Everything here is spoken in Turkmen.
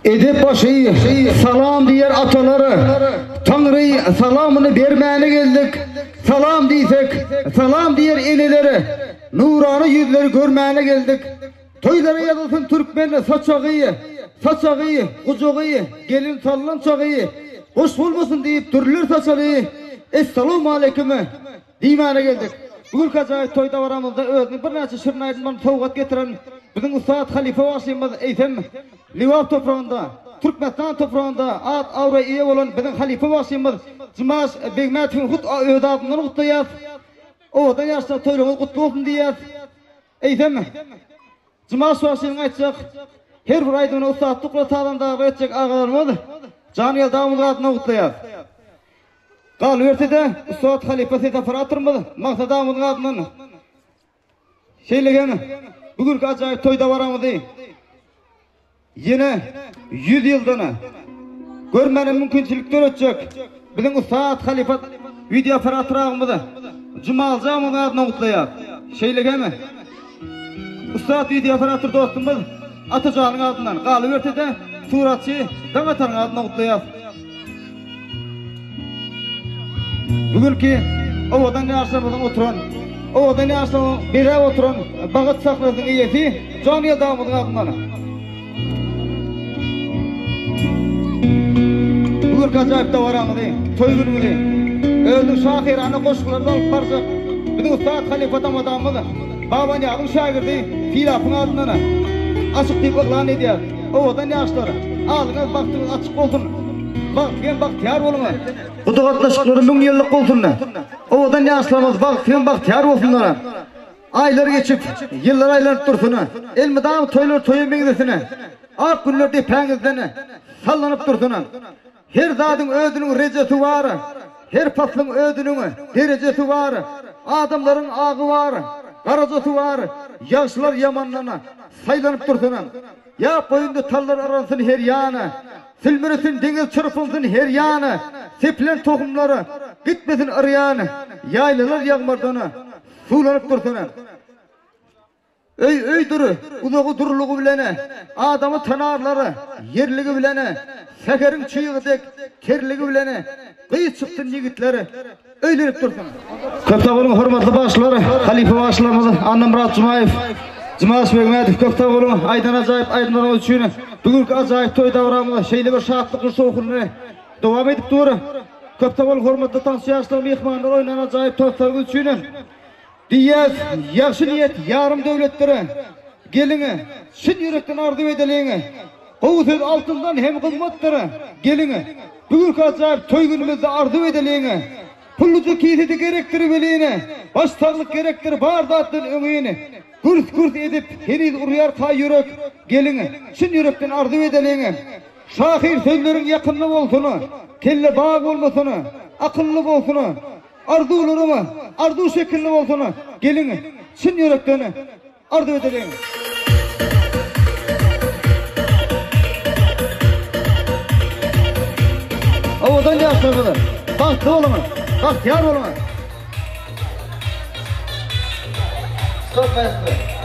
Edep başy salam diýer atalar, Taňry salamyny bermäne geldik. Salam diýsek, salam diýer eneler, Nurana ýüzleri görmäne geldik. Toýlara ýazylsyn türkmen saçagy, Saçagy, gujagy, gelin sallançagy, Boş bolmasyn diýip dürler saçaly, Essalawmaleýkim! Diýmäne geldik. Bu günki ajaýyp toý dabaramyzda özüniň birnäçe şirin aýdymlaryny sowgat getiren biziň ussat halypa bagşymyz eýsem Lebap topragynda, Türkmenistan topragynda at-abraýa eýe bolan biziň halypa bagşymyz Jumaş Begmätowyň hut öz adyndan gutlaýas. Owadan ýaşlar toýlaryňyz gutly bolsun diýýäs. Eýsem Jumaş bagşynyň aýtjak her bir aýdymyna ussatlyk bilen sazandarlyk etjek agalarymyz Jangeldi agamyzyň adyndan gutlaýas. Galyberse-de, ussat halypa ses operatorymyz Maksat agamyzyň adyndan şeýle hem bu günki ajaýyp toý dabaramyzy ýene 100 ýyldan görmäne mümkinçilik döretjek biziň ussat halypa wideo operator agamyz Jumalja agamyzyň adyndan gutlaýar. Şeýle hem ussat wideo operator dostumyz Atajanyň adyndan, galyberse-de suratçy Daňataryň adyndan gutlaýar. Bu günki owadan ýaşlarymyzyň oturan, owadan ýaşlaryň bezäp oturan bagyt sahnasynyň eýesi Jangeldi agamyzyň adyndan. Bu günki ajaýyp dabaraňyzy, toý günüňizi özüniň şahyrana goşgularyny alyp barjak biziň ussat halypa tamadamyz Babanyýazyň şägirdi Sylapyň adyndan açyk diýip yglan edýär. Owadan ýaşlar, alyňyz bagtyňyz açyk bolsun! Bagtly hem bagtyýar boluň! Guda gatnaşyklary müňýyllyk bolsun! Owadan ýaşlarymyz bagtly hem bagtyýar bolsunlar! Aýlar geçip, ýyllar aýlanyp dursun! Elmydama toýlar toýa meňzesin! Ak günler depäňizden sallanyp dursun! Her zadyň özüniň rejesi bar, Her paslyň özüniň derejesi bar. Adamlaryň agy bar, garajasy bar, Ýagşylar ýamandan saýlanyp dursun. Ýap boýunda tallar yransyn her ýana, Sülmüresin deňiz çyrpynsyn her ýana, Sepilen tohumlar gitmesin yrýan, Ýaýlalar ýagmyrdan suwlanyp dursun. Öý öýdür, uzagy durulygy bilene, Adamy tanarlar ýerligi bilene, Säheriň çygy dek terligi bilene, Gyz çyksyn ýigitler öýlenip dursun. Köp sag boluň hormatly bagşylar, halypa bagşylarymyz Annamyrat Jumaýew, Jumaş Begmädow köp sag boluň aýdan ajaýyp aýdymlaryňyz üçin. Bu günki ajaýyp toý dabramyz şeýle bir şatlykly şowhunly dowam edip dur. Köp sag boluň hormatly tansçy ýaşlar, myhmanlar oýnan ajaýyp tanslaryňyz üçin. Diýýäs, ýagşy niýet ýarym döwletdir. Geliň, çyn ýürekden arzuw edeliň. Gowy söz altyndan hem gymmatdyr. Geliň, bu günki ajaýyp toý günümizde arzuw edeliň. Pulluja kisede gerekdir welin, baş saglyk gerekdir bar zatdan öňin. Gürs-gürs edip, heniz urýarka ýürek, geliň, çyn ýürekden arzuw edeliň. Şahyr sözleriň ýakymly bolsun, kelle bag bolmasyn, akylly bolsun. Arzuwlaryň arzuw şekilli bolsun, geliň, çyn ýürekden arzuw edeliň! Owadan ýaşlarymyz, bagtly boluň, bagtyýar boluň! Stop maestro.